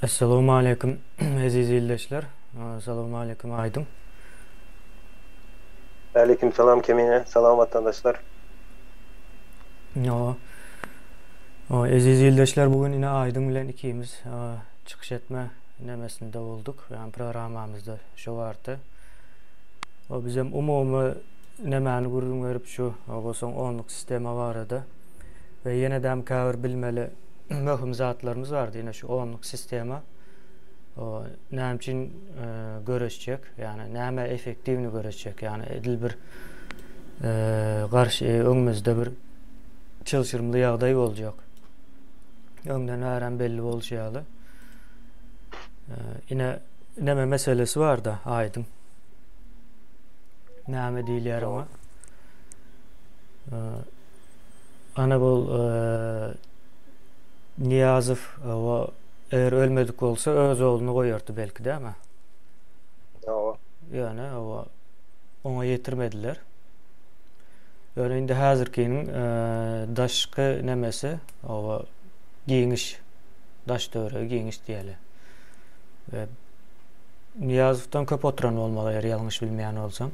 Essalamualeýkum eziz ildeşler. Salamaleýkum Aýdyň. Aleýkum salam Kemine. Salam watandaşlar. Ýo. Eziz ildeşler bu gün ine Aýdyň bilen ikimiz çykyş etme nemesinde bolduk. Ýani programmamyzda şu bardy. O bizem umumy nemäni gürrüň berip şu bolsaň onluk sistema barada we ýene-de käbir bilmeli möhüm zatlarymyz bardy. Ine şu onluk sistema o näme üçin göreşjek, ýagny näme effektiwni göreşjek, ýagny edil bir garşy öňümizde bir çylşyrymly ýagdaý boljak. Öňden bärem belli bolşy ýaly. Ine neme meselesi barda aýdyň. Näme diýilýär oňa? Ana bul Nyýazow o eger ölmedik bolsa öz ogluny goýardy belki dämi? Hawa. Ýöne o oňa ýetirmediler. Ýöne indi häzirkiniň daşky nemesi o giňiş daş töweregi giňiş diýeli. We Nyýazowdan köp oturan bolmaly eger ýalňyş bilmeýän bolsam.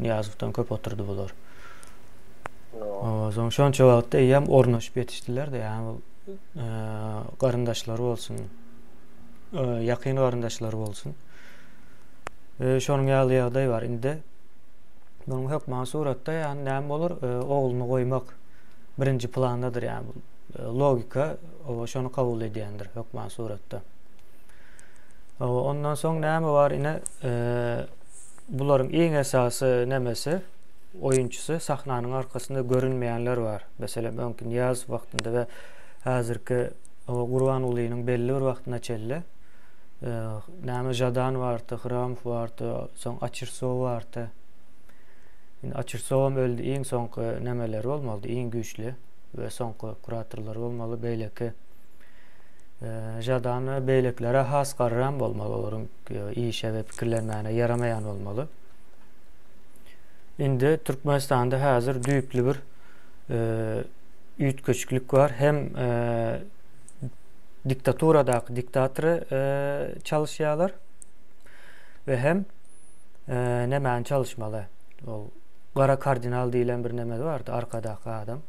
Nyýazowdan köp oturdy bular. Soň şonça wagtda eýýäm ornaşyp ýetişdiler-de, ýagny bu garyndaşlary bolsun, ýakyn garyndaşlary bolsun. Şonuň ýaly ýagdaý bar. Indi munuň hökman suratda ýagny näme bolar? Ogluny goýmak birinji plandadyr, ýagny logika şony kabul edýändir hökman suratda. Ondan soň näme bar ine bularyň iň esasy nemesi oýunçysy sahnanyň arkasynda görünmeýänler bar. Meselem öňki Nyýazow wagtynda we häzirki Gurbangulynyň belli bir wagtyna çenli näme Žadan bardy, Hramow bardy, soň Açirsow bardy. Indi Açirsowam öldi, iň soňky nemeleri bolmalydy, iň güýçli we soňky kuratorlar bolmaly, beýleki Žadan we beýlekilere has garram bolmaly, olaryň işe we pikirlenmäne ýaramaýan bolmaly. Indi Türkmenistanda häzir düýpli bir üýtgeşiklik bar. Hem diktaturadaky diktatory çalyşýarlar we hem nemäni çalyşmaly. Ol gara kardinal diýlen bir neme bardy, arkadaky adam.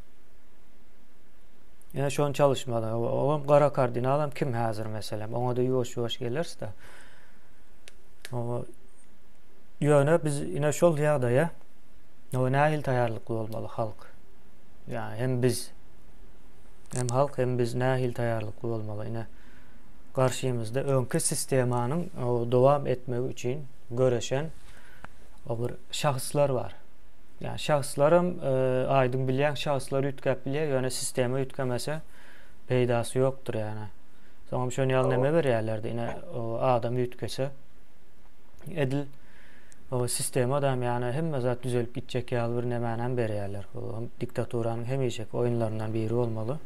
Ýa şony çalyşmaly. Olam gara kardinalam kim häzir meselem? Oňa-da ýuwaş-ýuwaş geleris-de. Oňa ýöne biz ine şol ýagdaýa o nähili taýýarlykly bolmaly halk? Ýa hem biz hem halk hem biz nähili taýýarlykly bolmaly? Ine garşymyzda öňki sistemanyň dowam etmegi üçin göreşen o bir şahslar bar. Ýa şahslaram aýdyň bilýäň şahslar üýtgäp bilýär, ýöne sistema üýtgemese peýdasy ýokdur ýa. Soňam şony ýaly neme berýärlerdi, ine adam üýtgese edil o sistema adam ýa hemme zat düzelip gitjek ýaly bir nemänem berýärler. O diktaturanyň hemişeki oýunlaryndan biri bolmaly.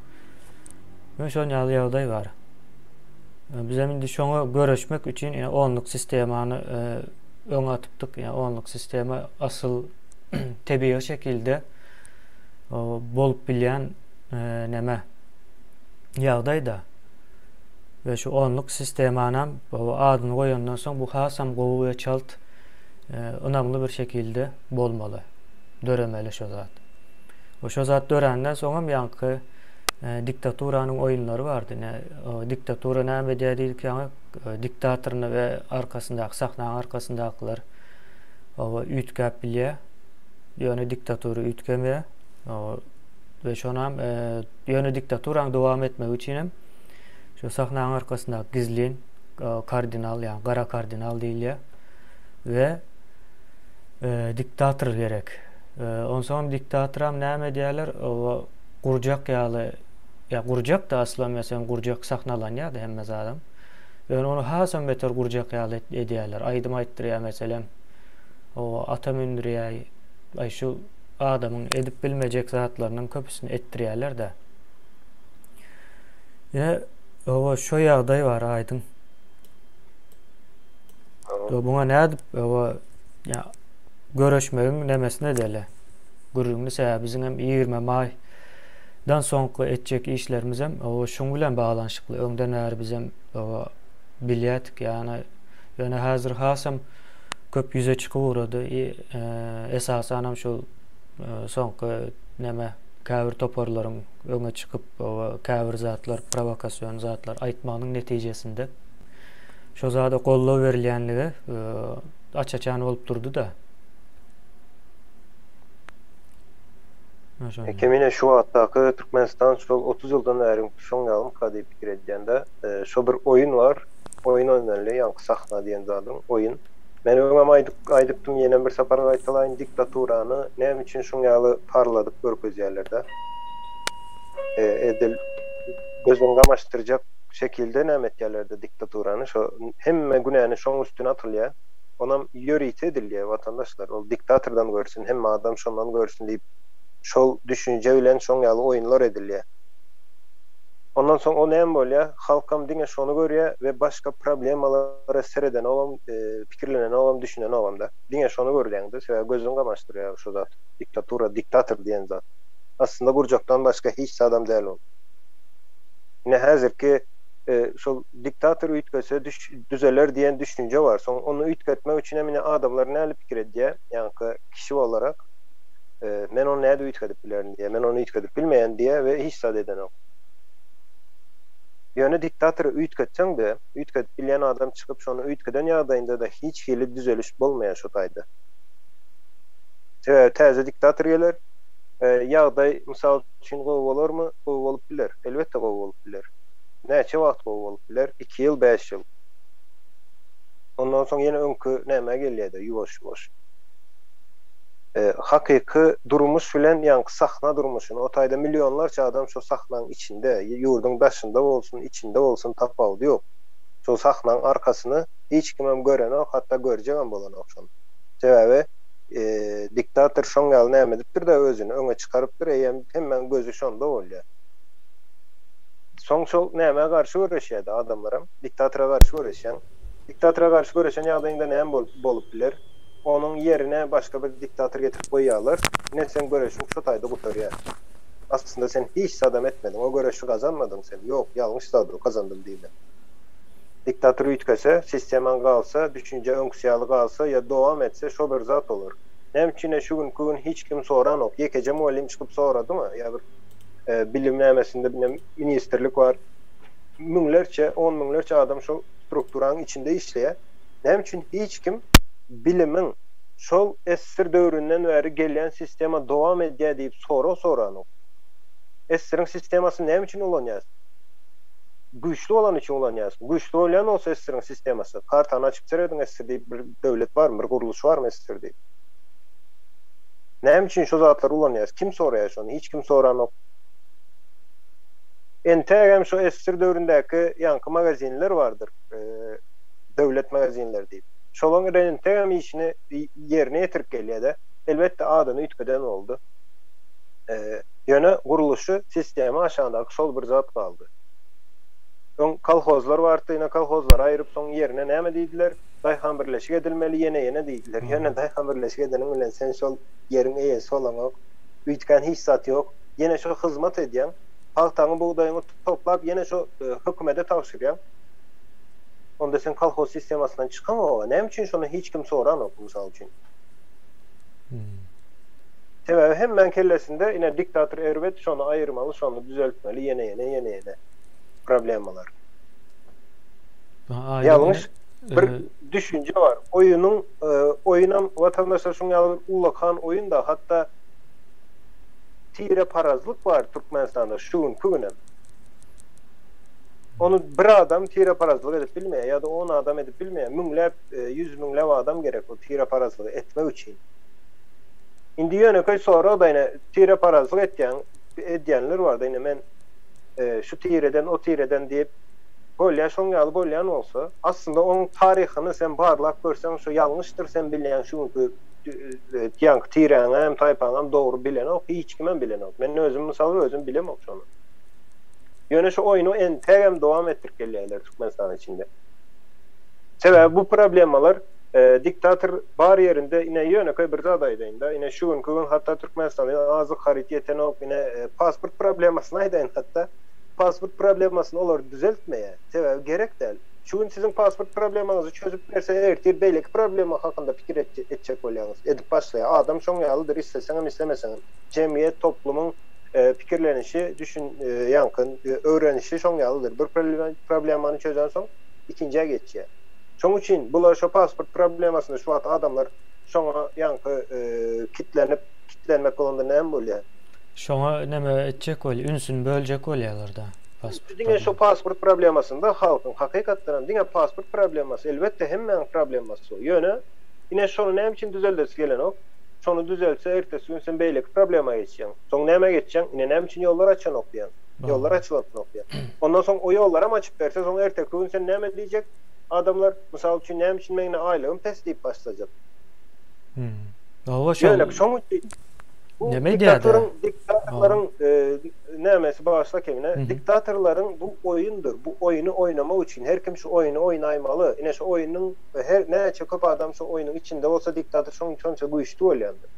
Ýöne şon ýaly ýagdaý bar. Bizem indi şoňa göreşmek üçin ine onluk sistemany öňe atypdyk. Ýa onluk sistema asyl tebigy şekilde bolup bilýän neme ýagdaýda. We şu onluk sistemanam adyny goýandan soň bu hasam gowy we çalt ynamly bir şekilde bolmaly. Döremeli şo zat. We şo zat döränden soňam ýaňky diktaturanyň oýunlary bardy. Ne diktatura näme edýär diýdik ýaňy diktatoryny we arkasyndaky sahnaň arkasyndakylar oba üýtgäp bilýär. Ýöne diktatura üýtgemeýär. We şonam ýöne diktaturaň dowam etmegi üçin hem şu sahnaň arkasyndaky gizlin kardinal, ýa gara kardinal diýilýär. We diktator gerek. Onsoňam diktatoram näme edýärler? Oba gurjak ýaly ýa gurjak-da aslam meselem gurjak sahnalanýar-da hemme zadam. Ýöne ony hasam beter gurjak ýaly edýärler. Aýdym aýtdyrýar meselem. O ata mündürýär. Aý şu adamyň edip bilmejek zatlarynyň köpüsini etdirýärler-de. Ine, oba şo ýagdaý bar aýdyň. Buňa nädip oba ýa göreşmegiň nemesini edeli. Gürrüňini sebäbi biziň hem 20 maý. Dan soňky etjek işlerimizem oba şuň bilen baglanyşykly. Öňden bäri bizem oba bilýärdik ýagny ýöne häzir hasam köp ýüze çykyp ugrady. Esasanam şu soňky neme käbir toparlaryň öňe çykyp oba käbir zatlar prowokasion zatlar aýtmagynyň netijesinde şo zada goldaw berilýänligi aç-açan bolup durdy-da. Kemine şu wagtdaky Türkmenistan şol 30 ýyldan bäri şoň ýalymyka diýip pikir edýän-de. Şo bir oýun bar. Oýun oýnaly, ýaňky sahna diýen zadyň oýun. Men öňem aýdyp aýdypdym, ýenem bir sapar gaýtalaýyn, diktaturany näme üçin şuň ýaly parladyp görkezýärler-de. Edil gözüňi gamaşdyrjak şekilde näme etýärler-de diktaturany, şo hemme günäni şoň üstüne atylýar. Onam ýörite edilýär watandaşlar. Ol diktatordan görsün, hemme adam şondan görsün diýip, şol düşünje bilen şoň ýaly oýunlar edilýär. Ondan soň o näme bolýar? Halkam diňe şony görýär we başga problemalara seredenogam, pikirlenenogam, düşünenogam-da. Diňe şony görýäň-de, sebäbi gözüňi gamaşdyrýar şo zat. Diktatura, diktator diýen zat. Aslynda gurjakdan başga hiç zadam däl ol. Ine häzirki şol diktator üýtgese düzeler diýen düşünje bar. Soň ony üýtgetmek üçin hem ine adamlar näli pikir edýär, ýaňky kişi bolarak, men ony nädip üýtgedip bilerin diýýär, men ony üýtgedip bilmeýän diýýär we hiç zat edenok. Ýöne diktatory üýtgetseň-de, üýtgedip bilýän adam çykyp şony üýtgeden ýagdaýynda-da hiç hili düzeliş bolmaýar şo taýda. Sebäbi täze diktator geler, ýagdaý mysal üçin gowy bolarmy? Gowy bolup biler. Elbetde gowy bolup biler. Näçe wagt gowy bolup biler? Iki ýyl, bäş ýyl. Ondan soň ýene öňki nämä gelýär-de, ýuwaş-ýuwaş. Hakyky durmuş bilen ýaňky sahna durmuşyny, o taýda millionlarça adam şo sahnaň içinde, ýurduň daşynda bolsun, içinde bolsun tapawudy ýok. Şol sahnaň arkasyny hiç kimem görenok, hatda görjegem bolanok şony. Sebäbi diktator şoň ýaly näme edipdir-de özüni öňe çykarypdyr, eýýäm hemmäň gözi şonda bolýar. Soň şol nämä garşy göreşýärdi adamlaram? Diktatora garşy göreşýäň. Diktatora garşy göreşen ýagdaýyňda näme bolup biler? Onuň ýerine başga bir diktator getirip goýýarlar. Ine seň göreşiň şo taýda gutarýar. Aslynda sen hiç zadam etmediň, o göreşi gazanmadyň sen. Ýok, ýalňyş zat o gazandym diýmek. Diktator üýtgese, sistemaň galsa, düşünje öňküsi ýaly galsa ýa dowam etse şo bir zat bolar. Näme üçin şu günki gün hiç kim soranok? Ýekeje mugallym çykyp soradymy ýa bir bilim nämesinde binem ministrlik bar. Müňlerçe, on müňlerçe adam şol strukturanyň içinde işleýär. Näme üçin hiç kim bilimiň şol ssr döwründen bäri gelýän sistema dowam edýär diýip sorag soranok. Ssr-iň sistemasyny näme üçin ulanýas? Güýçli bolany üçin ulanýas. Güýçli bolýan bolsa ssr-iň sistemasy, kartany açyp serediň ssr diýip bir döwlet barmy, bir gurluş barmy ssr diýip. Näme üçin şu zatlary ulanýas? Kim soraýar şony? Hiç kim soranok. Entägem şu ssr döwründäki ýaňky magazinler bardyr. Döwlet magazinleri diýip. Şolaň entägem işini ýerine ýetirip gelýär-de. Elbetde adyny üýtgeden boldy. Ýöne gurluşy, sistema aşagyndaky şol bir zat galdy. Öň kolhozlar bardy, ine kolhozlary aýryp soň ýerine näme diýdiler? Daýhan birleşik edilmeli ýene ýene diýdiler. Ýöne daýhan birleşik edeniň bilen sen şol ýeriň eýesi bolaňok. Üýtgän hiç zat ýok. Ýene şo hyzmat edýäň. Pagtaňy bugdaýyňy toplap ýene şo hökümede tabşyrýaň. Onda sen kolhoz sistemasyndan çykaňoga. Näme üçin şony hiç kim soranok mysal üçin. Sebäbi hemmäň kellesinde ine diktator erbet şony aýyrmaly şony düzeltmeli ýene ýene ýene ýene problemalar. Ýalňyş bir düşünje bar. Oýunyň oýunam watandaşlar şuň ýaly bir ullakan oýun-da hatda tireparazlyk bar Türkmenistanda şu günki günem. Ony bir adam tireparazlyk edip bilmeýär ýa-da on adam edip bilmeýär. Müňläp, ýüz müňläp adam gerek o tireparazlygy etmek üçin. Indi ýönekeý sorag-da ine tireparazlyk etýäň edýänler bar-da ine men şu tireden o tireden diýip bolýa şoň ýaly bolýan bolsa aslynda oň taryhyny sen barlap görseň şo ýalňyşdyr sen bilýäň şu günki ýaňky tiräňem taýpaňam dogry bilenok hiç kimem bilenok men özüm mysal özüm bilemok şony ýöne şu oýny entegem dowam etdirip gelýärler Türkmenistanyň içinde sebäbi bu problemalar. Diktator bar ýerinde ine ýönekeý bir zat aýdaýyn-da, ine şu günki gün hatda Türkmenistanda azyk haryt ýetenok, ine pasport problemasyny aýdaýyn hatda. Pasport problemasyny olar düzeltmeýär. Sebäbi gerek däl. Şu gün siziň pasport problemaňyzy çözüp berse ertir beýleki problema hakynda pikir etjek bolýaňyz, edip başlaýar. Adam şoň ýalydyr isleseňem islemeseňem. Jemgyýet, toplumyň pikirlenişi, düşün ýaňky öwrenişi şoň ýalydyr. Bir problemany çözensoň ikinjä geçýär. Şoň üçin bular şo pasport problemasyny şu wagt adamlar şoňa ýaňky kitlenip, kitlenmek bolanda näme bolýar? Şoňa neme etjek bolýar, ünsüni böljek bolýarlar-da pasport Diňe şo pasport problemasynda halkyň hakykatdanam diňe pasport problemasy elbetde hemmäň problemasy o. Ýöne ine şony näme üçin düzeldesi gelenok? Şony düzelse ertesi gün sen beýleki problema geçýäň. Soň nämä geçýäň? Ine näme üçin ýollar açanok diýýäň. Ýollar açylanok diýýär. Ondan soň o ýollaram açyp berse, soň erteki gün sen näme diýjek? Adamlar, mysal üçin, näme üçin meň aýlygym pes diýip başlajak. Hawa, şol. Ýöne şoň üçin bu diktatoryň, diktatorlaryň nämesi bagyşla Kemine, diktatorlaryň bu oýundyr. Bu oýny oýnamak üçin her kim şu oýny oýnaýmaly. Ine şu oýnuň her näçe köp adam şu oýnuň içinde bolsa diktator şoň şonça güýçli bolýandyr.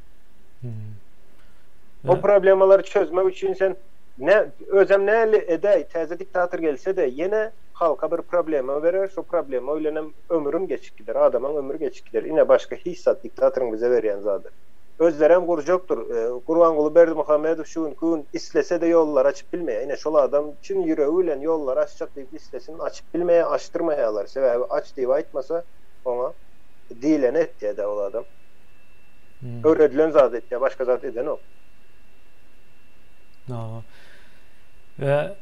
O problemalary çözmek üçin sen Ne, özem näli edäý, täze diktator gelse-de, ýene halka bir problema berer, şo problema bilenem ömrüň geçip gider, adamyň ömri geçip gider. Ine, başga hiç zat diktatoryň bize berýän zady. Özlerem gurjakdyr. Gurbanguly Berdimuhamedow şu günki gün islese-de ýollary açyp bilmeýär. Ine, şol adam çyn ýüregi bilen ýollary açjak diýip islesin, açyp bilmeýär, açdyrmaýarlar. Sebäbi aç diýip aýtmasa, oňa diýleni etýär-dä ol adam. Öwredilen zady etýär, başga zat edenok. Hawa. We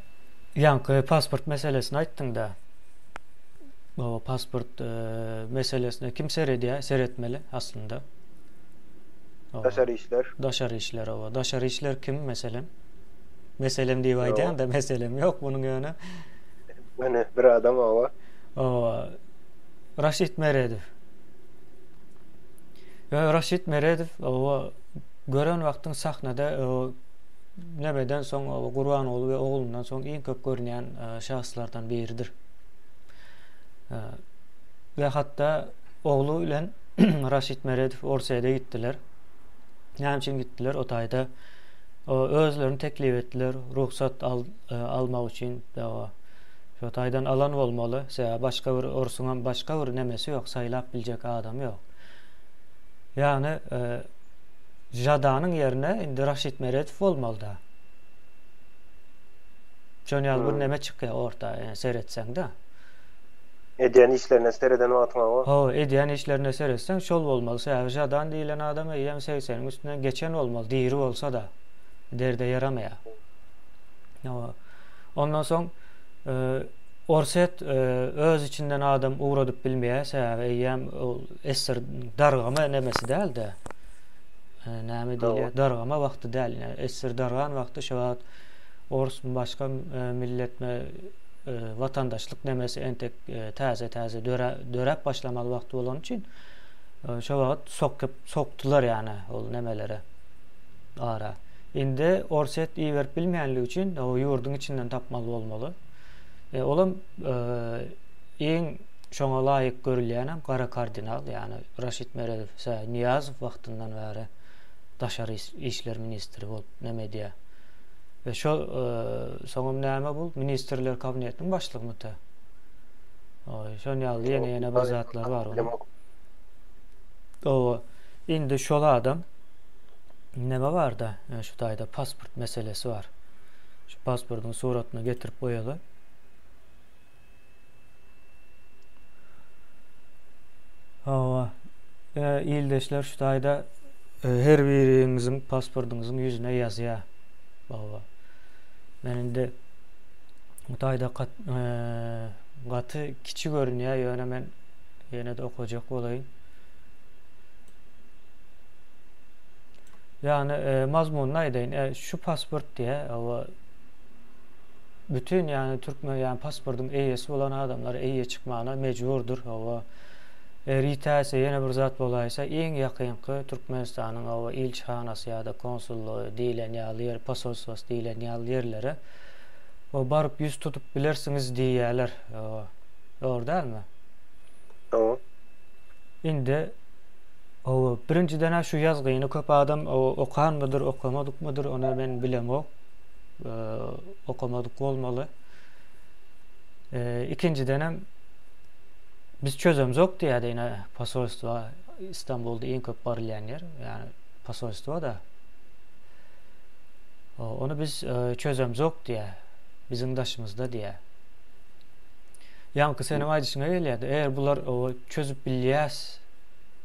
ýaňky pasport meselesini aýtdyň-da. Hawa, pasport meselesine kim seredýär? Seretmeli aslynda. Daşary işler. Daşary işler, hawa. Daşary işler kim, meselem? Meselem diýip aýdýan-da, meselem ýok munuň ýöne. Ýöne bir adam, hawa. Hawa. Raşid Meredow. Ýöne Raşid Meredow, hawa, Gören wagtyň sahnada nemeden soň Gurbanguly we oglundan soň iň köp görünýän şahslardan biridir. We hatda ogly bilen Raşid Meredow Orsýede gitdiler. Näme üçin gitdiler? O taýda özlerini teklip etdiler, rugsat al, almak üçin. Şo taýdan alan bolmaly. Sebäbi başga bir orsuňam başga bir nemesi ýok, saýlap biljek adamy ýok. Ýagny Žadanyň ýerine indi Raşid Meredow bolmalyda. Şon ýaly bir neme çykýar orta, ýani seretseň-de. Edýän işlerine sereden wagtyň hawa. Hawa, edýän işlerine seretseň şol bolmaly. Sebäbi Žadan diýlen adam eýýäm segseniň üstünden geçen bolmaly, diri bolsa-da. Derde ýaramaýar. Hawa. Ondan soň Orsýet öz içinden adam ugradyp bilmeýär, sebäbi eýýäm ol SSR dargama nemesi däl-de, näme diýilýär, dargama wagty däl. Ýa SSR dargan wagty şo wagt orsmy başga milletmi watandaşlyk nemesi entek täze-täze döräp başlamaly wagty bolany üçin şo wagt sokup sokdular ýagny ol nemelere ara. Indi Orsýet iberip bilmeýänligi üçin o ýurduň içinden tapmaly bolmaly. E, olam e, iň şoňa laýyk görülýänem gara kardinal, ýagny Raşid Meredow, sä Nyýazow wagtyndan bäri daşary işler ministri bolup neme edýär. We şo e, soňam näme bu? Ministrler kabinetiniň başlygymy te? Oý, şon ýaly ýene ýene bir zatlar bar onuň. Owa, indi şol adam neme barda, şu taýda pasport meselesi bar. Şu pasportyň suratyny getirip goýaly. Hawa. E, ildeşler şu taýda e, her biriňiziň pasportyňyzyň ýüzüne ýazýar. Hawa. Men indi bu taýda kat, e, gaty kiçi görünýär, ýöne men ýene-de okajak bolaýyn. Ýagny e, mazmunyny aýdaýyn. E, şu pasport diýä, owa bütin ýagny türkmen ýagny pasportyň eýesi bolan adamlar eýe çykmana mejburdyr. Owa eger ýitäýse ýene bir zat bolaýsa iň ýakynky Türkmenistanyň owa ilçihanasy ýa-da konsullygy diýlen ýaly ýer, posolstwosy diýlen ýaly ýerlere o baryp ýüz tutup bilersiňiz diýýärler. Owa. Dogry dälmi? Dogry. Indi hawa, birinjiden-ä şu ýazgyny köp adam okanmydyr, okamadykmydyr, ony men bilemok. Okamadyk bolmaly. Ikinjidenem biz çözemzok diýýärdi ine posolstwa Istanbulda iň köp barylýan ýer, ýagny posolstwo-da. Ony biz çözemzok diýýär. Biziň daşymyzda diýýär. Ýaňky seniň aýdyşyňa gelýärdi. Eger bular çözüp bilýäs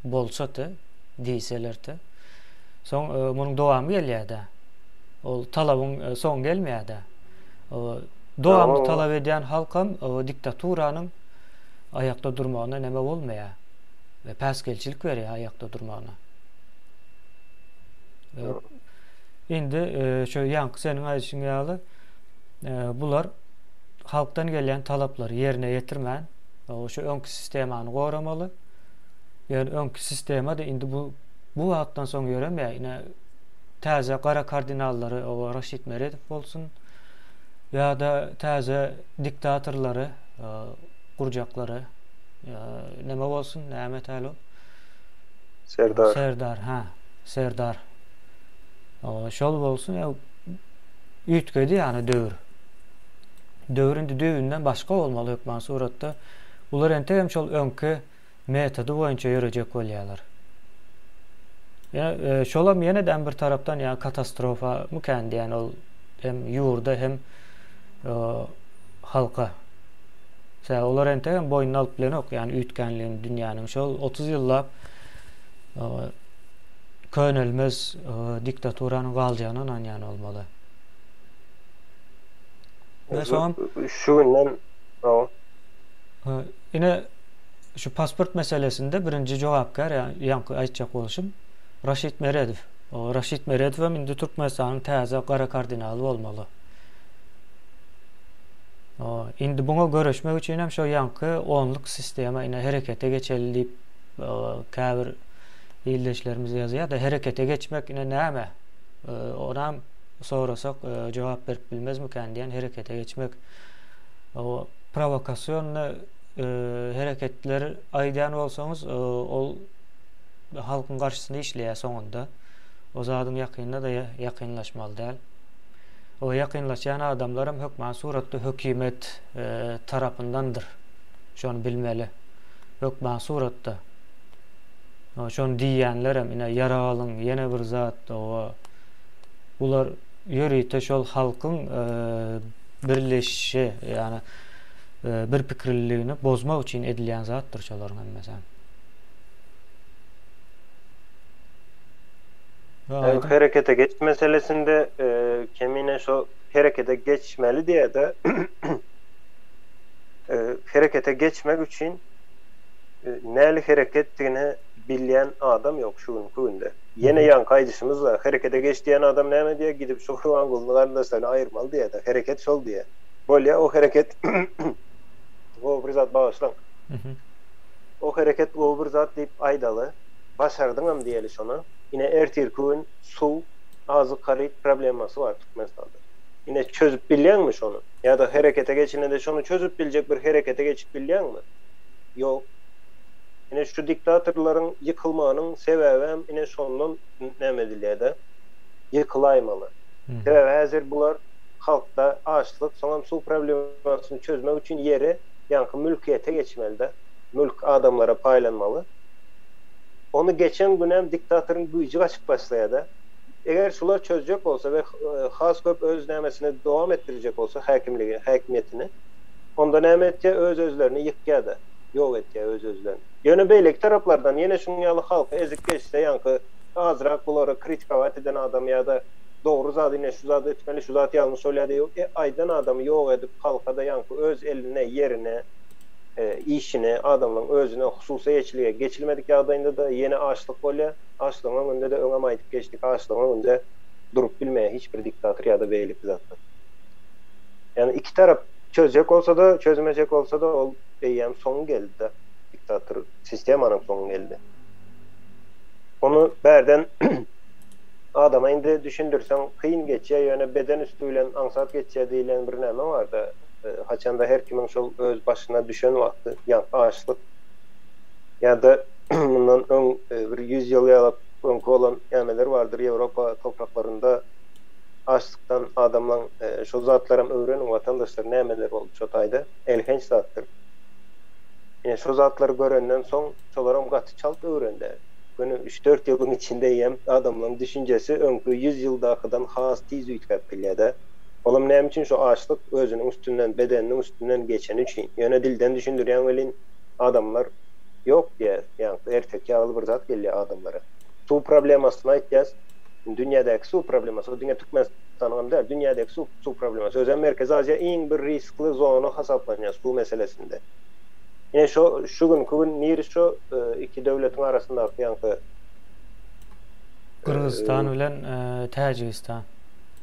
bolsady diýselerdi. Soň munuň dowamy gelýärdi. Ol talabyň soňy gelmeýärdi. Dowamly talap edýän halkam diktaturanyň aýakda durmagyna neme bolmaýar. Päsgelçilik berýär aýakda durmagyna. Indi şu ýaňky seniň aýdyşyň ýaly bular halkdan gelýän talaplary ýerine ýetirmän, şu öňki sistemany goramaly. Ýöne öňki sistema-da indi bu bu wagtdan soň ýöremeýär. Ine täze gara kardinallary, o Raşid Meredow bolsun ýa-da täze diktatorlary, gurjaklary neme bolsun, näme täl ol? Serdar. Serdar, ha, Serdar. Şol bolsun, ýa üýtgedi ýany döwür. Döwür indi düýbünden başga bolmaly hökman suratda. Bular entegem şol öňki metody boýunça ýörejek bolýarlar. Ýa şolam ýene-de bir tarapdan ýa katastrofa mykän diýen ol hem ýurda hem halka. Sebäbi olar entegem boýnuna alyp bilenok, ýagny üýtgänligini dünýäniň şol 30 ýyllap könelmez diktaturanyň galjagyna ynanýan bolmaly. Ve soň şu günden o. Ine şu pasport meselesinde birinji jogapkär ýaňky aýtjak bolşum Raşid Meredow. O Raşid Meredow hem indi Türkmenistanyň täze gara kardinaly bolmaly. O indi buňa göreşmek üçin hem şo ýaňky onluk sistema ine herekete geçeli diýip käbir ildeşlerimiz ýazýar-da herekete geçmek ine näme? Onam sorasak jogap berip bilmezmikän diýen herekete geçmek o prowokasionny hereketler aýdýan bolsaňyz ol halkyň garşysyna işleýär soňunda. O zadyň ýakynda-da ýakynlaşmaly däl. O ýakynlaşýan adamlaram hökman suratda hökümet tarapyndandyr. Şony bilmeli. Hökman suratda. Şony diýýänlerem ine ýarag alyň ýene bir zat oba bular ýörite şol halkyň birleşişi ýagny bir pikirliligini bozmak üçin edilýän zatdyr şolaryň hemmesi. Herekete geç meselesinde Kemine şo herekete geçmeli diýýär-de herekete geçmek üçin Näli hereketdigini bilýän adam ýok şu günki günde. Ýene ýaňky aýdyşymyzda, herekete geç diýen adam näme diýýär, gidip şu Gurbangulyny garyndaşlaryny aýyrmaly diýýär-de, hereket şol diýýär. Bolýa, o hereket gowy bir zat bagyşlaň. O hereket gowy bir zat diýip aýdaly, başardyňam diýeli şony. Ine ertirki gün suw, azyk-haryt problemasy bar Türkmenistanda. Ine çözüp bilýäňmi şony? Ýa-da herekete geçilende şony çözüp biljek bir herekete geçip bilýäňmi? Ýok. Ine şu diktatorlaryň ýykylmagynyň sebäbem ine şondan näme edilýär-de, ýykylaýmaly. Sebäbi häzir bular halkda açlyk, soňam suw problemasyny çözmek üçin ýeri ýaňky mülkiýete geçmeli-de, mülk adamlara paýlanmaly. Ony geçen günem diktatoryň güýji gaçyp başlaýar-da. Eger şular çözjek bolsa we has köp öz nämesini dowam etdirjek bolsa häkimligi, häkimiýetini, Onda näme etýär? Öz-özlerini ýykýar-da, ýok etýär öz-özlerini. Ýöne beýleki taraplardan ýene şunuň ýaly halky ezip geçse, ýaňky azrak bulary kritikowat eden adam ýa-da dogry zady ine şu zady etmeli, şu zat ýalňyş bolýar diýip aýdan adamy ýok edip halka-da ýaňky öz eline, ýerine, işine, adamlaryň özüne hususy eýeçilige geçilmedik ýagdaýynda-da ýene açlyk bolýar. Açlygyň öňünde-de öňem aýdyp geçdik, açlygyň öňünde durup bilmeýär hiç bir diktator ýa-da beýleki zatlar. Ýagny iki tarap çözjek bolsa-da, çözmejek bolsa-da ol eýýäm soňy geldi-de. Diktator sistemanyň soňy geldi. Ony bärden adama indi düşündirseň kyn geçýär, ýöne beden üsti bilen aňsat geçýär diýlen bir näme bar-da. Haçanda her kimiň şol öz başyna düşen wagty, ýaňky açlyk ýa-da. Mundan öň bir 100 ýyl ýalak öňki bolan nämeler bardyr Ýewropa topraklarynda açlykdan adamlaň şol zatlaram öwreniň watandaşlar nämeler boldy şo taýda elhenç zatdyr. Ine şo zatlary görenden soň şolaram gaty çalt öwrendi. Göni üç-dört ýylyň içinde eýýäm adamlaň düşünjesi öňki 100 ýyldakydan has tiz üýtgäp bilýär-de. Olam näme üçin şo açlyk özüniň üstünden, bedeniniň üstünden geçeni üçin. Ýöne dilden düşündirýäň welin adamlar ýok diýýär. Ýaňky erteki ýaly bir zat gelýär adamlara. Suw problemasyny aýtýas. Dünýädäki suw problemasy, o diňe Türkmenistanyňam däl, dünýädäki suw suw problemasy. Özem Merkezi Aziýa iň bir riskli zona hasaplanýar suw meselesinde. Ine şo şu günki gün niri şo iki döwletiň arasyndaky ýaňky Gyrgyzystan bilen Täjigistan.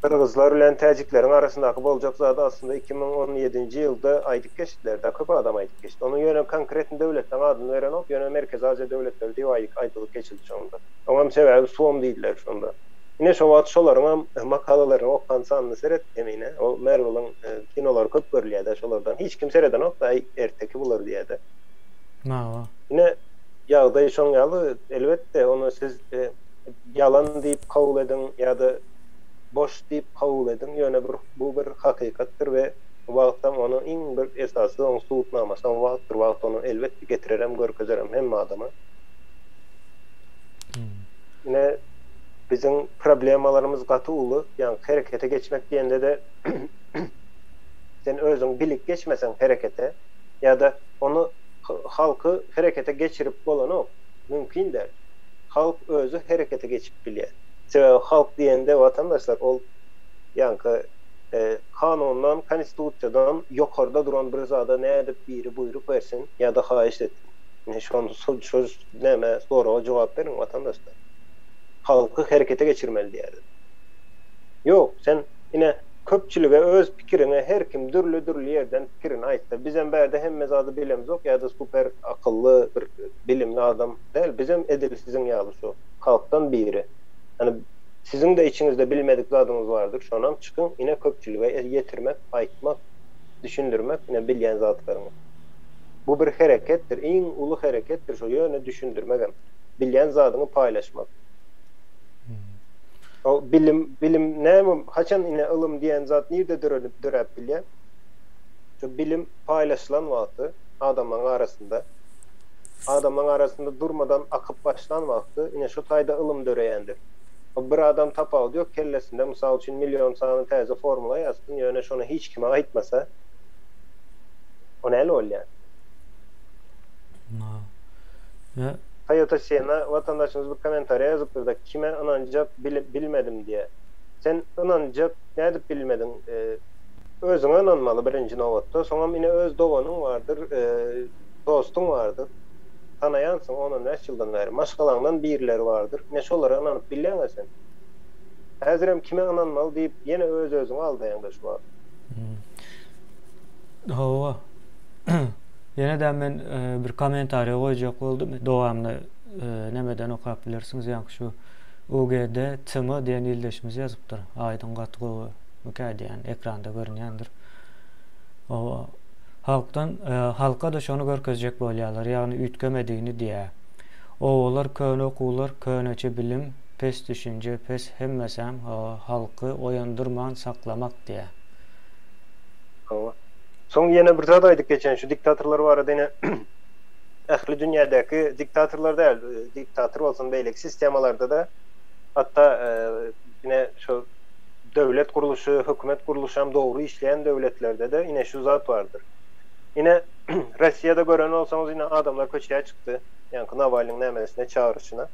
Gyrgyzlar bilen täjikleriň arasyndaky boljak zady aslynda 2017-nji ýylda aýdyp geçdiler-de, köp adam aýdyp geçdi. Onuň ýöne konkretny döwletleň adyny berenok, ýöne Merkezi Aziýa döwletleri diýip aýdylyp geçildi şonda. Oňam sebäbi suwam diýdiler şonda. Ine şo wagt şolaryňam makalalaryny okan sanyny seret Emine. O Marvel-iň kinolary köp görülýär-de şolardan. Hiç kim seredenok-da, aý erteki bular diýýär-de. Hawa. Ine ýagdaý şoň ýaly, elbetde ony siz ýalan diýip kabul ediň ýa-da boş diýip kabul ediň, ýöne bir bu bir hakykatdyr we wagtam onuň iň bir esasy oň subutnamasy oň wagtdyr, wagt ony elbetde getirerem, görkezerem hemme adama. Ine biziň problemalarymyz gaty uly, ýagny herekete geçmek diýende-de sen özüň bilip geçmeseň herekete ýa-da ony halky herekete geçirip bolanok, mümkin däl. Halk özi herekete geçip bilýär. Sebäbi halk diýende watandaşlar ol ýaňky kanundan, konstitusiýadan ýokarda duran bir zada nädip biri buýruk bersin ýa-da haýyşt etsin. Ine şony şo näme soraga jogap beriň watandaşlar. Halky herekete geçirmeli diýýärler. Ýok, sen ine köpçülige öz pikiriňi her kim dürli-dürli ýerden pikirini aýtsa, bizem bärde hemme zady bilemzok ýa-da super akylly bir bilimli adam däl, bizem edil siziň ýaly şu halkdan biri. Ýani siziň-de içiňizde bilmedik zadyňyz bardyr, şonam çykyň ine köpçülige ýetirmek, aýtmak, düşündirmek ine bilýän zatlaryňy. Bu bir hereketdir, iň uly hereketdir şo ýöne düşündirmegem, bilýän zadyňy paýlaşmak. O bilim, bilim näme, haçan ine ylym diýen zat nirde döredip döräp bilýär? Şo bilim paýlaşylan wagty adamlaryň arasynda, adamlaryň arasynda durmadan akyp başlan wagty ine şo taýda ylym döreýändir. O bir adam tapawudy ýok kellesinde, mysal üçin million sany täze formula ýazsyn, ýöne şony hiç kime aýtmasa, O näle bolýar? Ne? Toyota Sienna watandaşymyz bir kommentariýa ýazypdyr-da, kime ynanjak bilmedim diýýär. Sen ynanjak nädip bilmediň? Özüňe ynanmaly birinji nobatda. Soňam ine öz doganyň bardyr, dostuň bardyr. Tanaýansyň on-on bäş ýyldan bäri. Maşgalaňdan birileri bardyr. Ine şolara ynanyp bilýäň-ä sen. Häzirem kime ynanmaly diýip ýene öz-özüňi aldaýaň-da şu wagt. Hawa. Ýene-de men bir kommentariýa goýjak boldum. Dowamyny nemeden okap bilersiňiz. Ýaňky şu UGD TM diýen ildeşimiz ýazypdyr. Aýdyň gaty gowy mükä diýen ekranda görünýändir. Hawa. Halkdan halka-da şony görkezjek bolýarlar, ýagny üýtgemedigini diýýär. Obalar köne okuwlar, köneçe bilim, pes düşünje, pes hemmesäm halky oýandyrman saklamak diýýär. Hawa. Soň ýene bir zat aýdyp geçeýin, şu diktatorlar barada ine ähli dünýädäki diktatorlar däl, diktator bolsun beýleki sistemalarda-da hatda ine şu döwlet gurluşy, hökümet gurluşam dogry işleýän döwletlerde-de ine şu zat bardyr. Ine Rossiýada gören bolsaňyz ine adamlar köçä çykdy, ýaňky Nawalnyň nämesine çagyryşyna.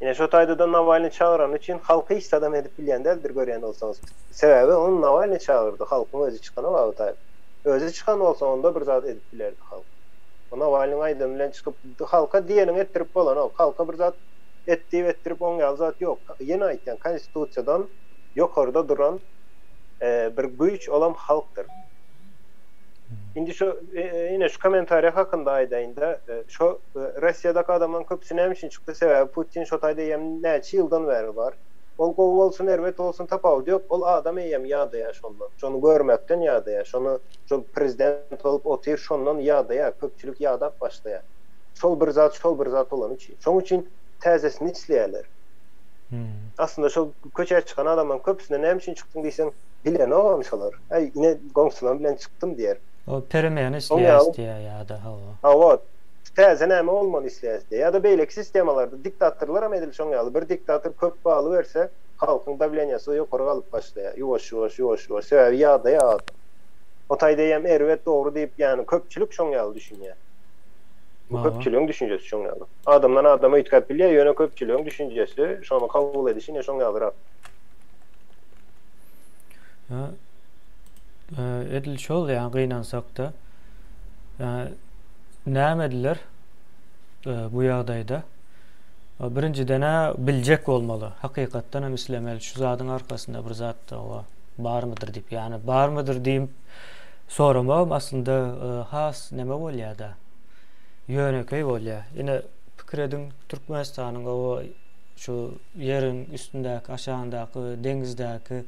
Ine şo taýda-da Nawalny çagyrany üçin halky hiç zadam edip bilýän däldir görýän bolsaňyz. Sebäbi ony Nawalny çagyrdy, halkyň özi çykanok a o taýda. Özi çykan bolsa onda bir zat edip bilerdi halk. O Nawalnyň aýdany bilen çykyp halka diýeniňi etdirip bolanok. Halka bir zat et diýip etdirip oň ýaly zat ýok. Ýene aýtýan konstitusiýadan ýokarda duran bir güýç olam halkdyr. Indi şu ine şu kommentariýa hakynda aýdaýynda şo Rossiýadaky adamlaryň köpüsi näme üçin çykdy sebäbi Putin şo taýda eýýäm näçe ýyldan bäri bar. Ol gowy bolsun erbet bolsun tapawudy ýok ol adam eýýäm ýadaýar şondan şony görmekden ýadaýar şony şol prezident bolup otyr şondan ýadaýar köpçülik ýadap başlaýar. Şol bir zat, şol bir zat bolany üçin. Şoň üçin täzesini isleýärler. Aslynda şol köçä çykan adamlaryň köpüsine näme üçin çykdyň diýseň, bilenogam şolar. Äý, ine goňşularym bilen çykdym diýer. O peremeni isleýäs diýýär ýa-da hawa. Hawa, täze näme bolmaly isleýäs diýýär. Ýa-da beýleki sistemalarda diktatorlaram edil şoň ýaly. Bir diktator köp galyberse, halkyň dawleniýasy ýokary galyp başlaýar. Ýuwaş-ýuwaş, ýuwaş-ýuwaş. Sebäbi ýadaýar adam. O taýda eýýäm erbet dogry diýip, ýagny köpçülik şoň ýaly düşünýär. Bu köpçüligiň düşünjesi şoň ýaly. Adamdan adama üýtgäp bilýär, ýöne köpçüligiň düşünjesi, şony kabul edişi ine şoň ýalyrak. Edil şol ýa gynansakda näme ediler bu ýagdaýda? Birinjiden-ä biljek bolmaly. Hakykatdan hem islemeli şu zadyň arkasynda bir zat barmydyr diýip. Ýagny barmydyr diýip soramagam aslynda has neme bolýar-da. Ýönekeý bolýar. Ine pikir ediň Türkmenistanyň oba şu ýeriň üstündäki, aşagyndaky, deňizdäki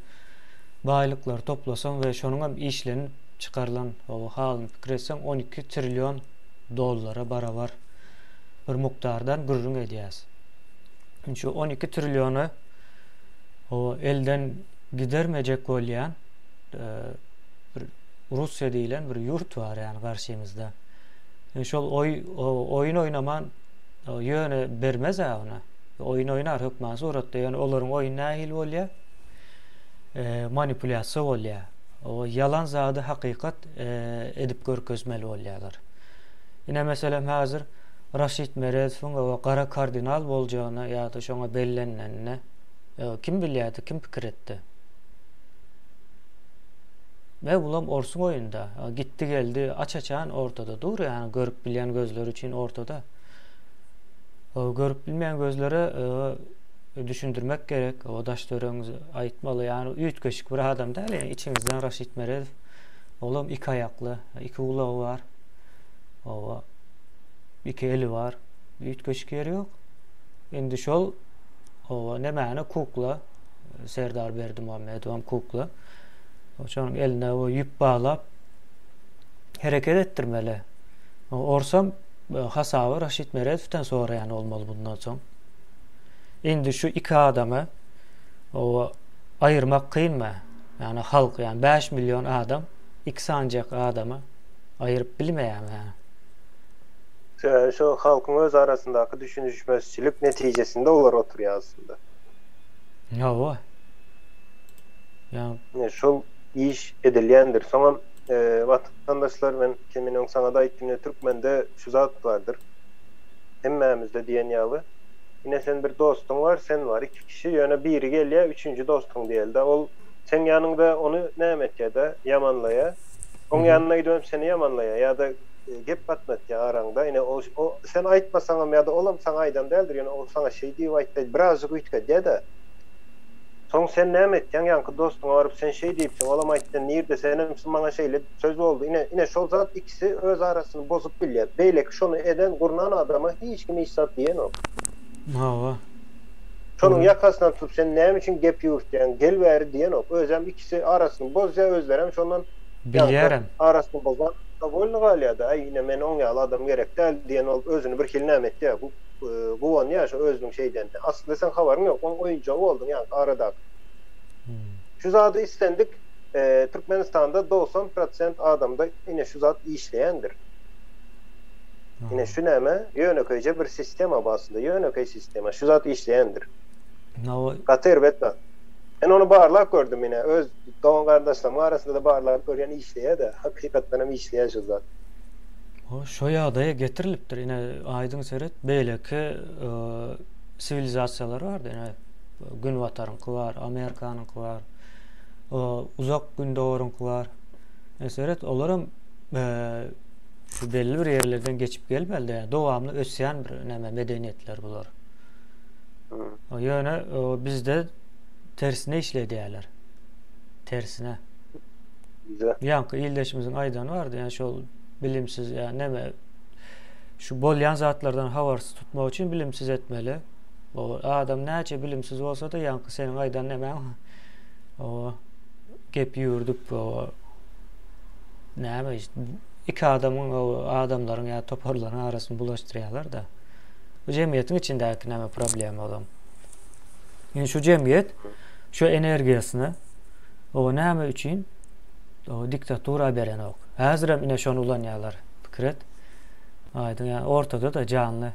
baýlyklary toplasaň we şonuň hem işlenip çykarylan oba halyny pikir etseň 12 trillion dollara barabar bir mukdardan gürrüň edýäs. Indi şu 12 trilliony oba elden gidermejek bolýan bir Russiýa diýlen bir ýurt bar ýani garşymyzda. Indi şol oý oýun oýnaman ýöne bermez-ä ony. Oýun oýnar hökman suratda, ýöne olaryň oýny nähili bolýar? Manipulýasiýa bolýar. O ýalan zady hakykat edip görkezmeli bolýarlar. Ine meselem häzir Raşid Meredowyň o gara kardinal boljagyny ýa-da şoňa bellenenini kim bilýärdi, kim pikir etdi? Ve bulam orsuň oýunda. Gitdi geldi aç-açan ortada dur, ýagny görüp bilýän gözler üçin ortada. Görüp bilmeýän gözlere düşündirmek gerek. O daş töweregiňizi aýtmaly. Ýagny üýtgeşik bir adam däl, ýagny içiňizden Raşid Meredow. Olam iki aýakly, iki gulagy bar. Owa. Iki eli bar. Üýtgeşik ýeri ýok. Indi şol owa nemäni kukla Serdar Berdimuhamedowam kukla. Şonuň eline o ýüp baglap hereket etdirmeli. Orsam hasaby Raşid Meredowdan soraýan bolmaly bundan soň. Indi şu iki adamy o aýyrmak kynmy? Ýagny halk, ýagny 5 million adam iki sanjak adamy aýyryp bilmeýärmi ýa? Sebäbi şo halkyň öz arasyndaky düşünişmezçilik netijesinde olar oturýar aslynda. Hawa. Ýa. Ine şol iş edilýändir. Soňam watandaşlar men men öň saňada aýtdym ine türkmende şu zat bardyr. Hemmämizde diýen ýaly. Ine sen bir dostuň bar, sen bar iki kişi ýöne biri gelýär üçünji dostuň diýeli-de ol seň ýanyňda ony näme etýär-de ýamanlaýar. Oň ýanyna gidibem seni ýamanlaýar ýa-da gep gatnatýar araňda. Ine ol sen aýtmasaňam ýa-da olam saňa aýdan däldir ýöne ol saňa şeý diýip aýtdy birazjyk üýtgedýär-de. Soň sen näme etýäň ýaňky dostuňa baryp sen şeý diýipsiň olam aýtdy nirde senem maňa şeýle söz boldy ine ine şol zat ikisi öz arasyny bozup bilýär beýleki şony eden gurnan adama hiç kim hiç zat diýenok. Hawa. Şonuň ýakasyndan tutup sen näme üçin gep ýüwürtýäň gel bäri diýenok özem ikisi arasyny bozýar özlerem şondan ýaňky arasyny bozan dowolny galýada äý ine men oň ýaly adam gerek däl diýen bolup özüni birhili näme etýär guwanýar şo özüniň şeýdenine. Aslynda seň habaryň ýok, oň oýunjagy bolduň ýaňky aradaky. Şu zady islendik Türkmenistanda 90 prosent adamda ine şu zat işleýändir. Ine şu näme? Ýönekeýje bir sistema bu aslynda, ýönekeý sistema. Şu zat işleýändir. Gaty erbet zat. Men ony barlap gördüm ine, öz dogan-garyndaşlarymyň arasynda-da barlap görýän işleýär-de, hakykatdan hem işleýär şu zat. O şo ýagdaýa getirilipdir. Ine, aýdyň seret, beýleki siwilizasiýalar bardy. Ine, Günbataryňky bar, Amerikanyňky bar, Uzak Gündogaryňky bar. Ine, seret, olaram şu belli bir ýerlerden geçip gelmeli. Ýa dowamly ösýän bir näme medeniýetler bular. Ýöne bizde tersine işledýärler. Tersine. Ýaňky ildeşimiziň aýdany bardy, ýa şol bilimsiz ýa neme şu bolýan zatlardan habarsyz tutmak üçin bilimsiz etmeli. O adam näçe bilimsiz bolsa-da ýaňky seniň aýdan nemäň o gep ýüwürdip o näme işte. iki adamyň adamlaryň ýa toparlaryň arasyny bulaşdyrýarlar-da. Bu jemgyýetiň içindäki näme problema olam. Ýöne şu jemgyýet şu energiýasyny o näme üçin o diktatura berenok. Häzirem ine şony ulanýarlar. Pikir et. Aýdyň ýa ortada-da janly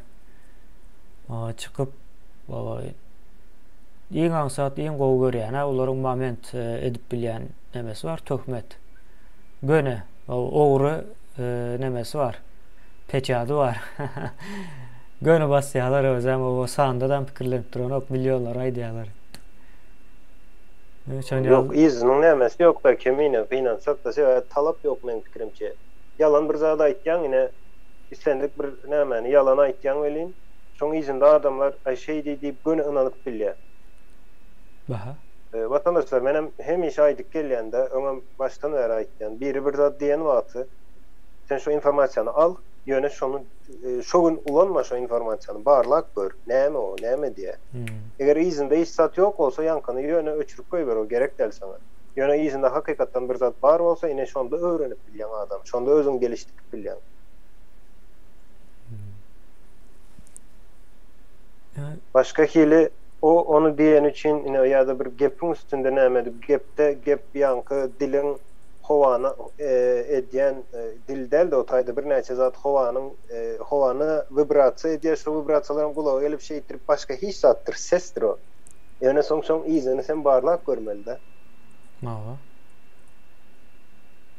o çykyp o iň aňsat, iň gowy görýän olaryň moment e, edip bilýän nemesi bar, töhmet. Göni ogry nemesi bar. Peçady bar. Göni basýarlar özem o sandadam pikirlenip duranok millionlar aýdýarlar. Ýok yzynyň nämesi ýokda kemine gynansak-da sebäbi talap ýok meň pikirimçe. Ýalan bir zat aýtýaň ine islendik bir nämäni ýalan aýtýaň welin şoň yzynda adamlar aý şeýdi diýip göni ynanyp bilýär. Baha. Watandaşlar menem hemişe aýdyp gelýän-de, öňem başdan bäri aýtýan, biri bir zat diýen wagty sen şo informasiýany al, ýöne şony şo gün ulanma şo informasiýany, barlap gör, näme o, näme diýýär. Eger yzynda hiç zat ýok bolsa ýaňkyny ýöne öçürip goýber, o gerek däl saňa. Ýöne yzynda hakykatdan bir zat bar bolsa ine şonda öwrenip bilýäň adam, şonda özüňi gelişdirip bilýäň. Başga hili o ony diýeni üçin ine ýa-da bir gepiň üstünde näme edip gepde gep ýaňky diliň howany edýän dil däl-de o taýda birnäçe zat howanyň howany wibrasiýa edýär şo wibrasiýalaram gulaga gelip şeýtdirip başga hiç zatdyr sesdir o. Ýöne soň şoň yzyny sen barlap görmeli-dä. Hawa.